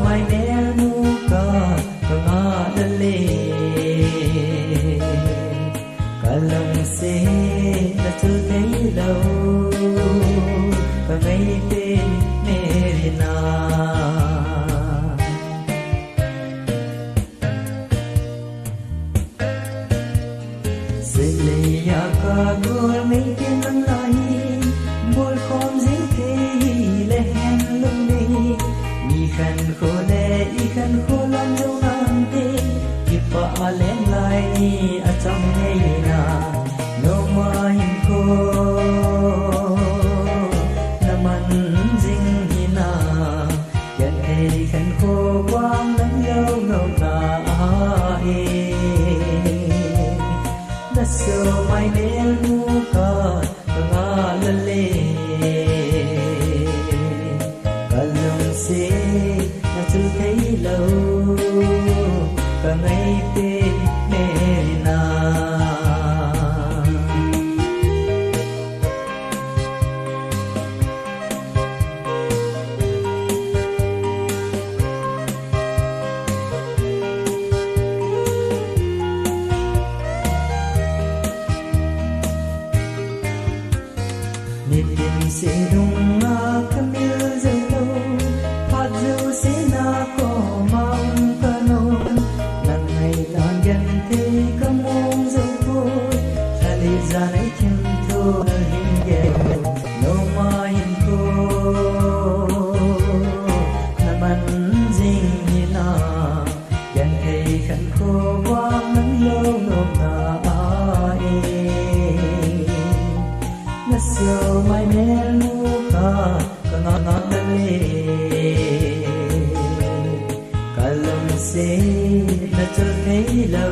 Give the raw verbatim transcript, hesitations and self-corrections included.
Mai nel nu ka, ka nga la le. Ka lungset na chul thei lo. Ka ngai te Mary na. Seileia ka gol mei tin nang lai, bol khom jing thei le hen lung nei. Mi khan kho le i khan kho lam jong nante, kipah a leng lai ni a chang ngei na. Noma hin kho, na man jing hi na. Yan thei khan kho kuang nang lo lo na a e. Na so mai nel nu ka, ka nga la le. Ka lungset na chul thei lo. Ka ngai te Mary na. Nitin se nunga ka mil jou lo, phat jou se na koma um ka non. Nang ngai dan gen thei ka mong jou poi, lha le jan ei thim tho na hin gel. Noma hin kho, na man jing hi na. Yan thei khan kho vang nang lo nop na a e. Na so mai nel nu ka, ka nga nga na le. Ka lungset na chul thei lo.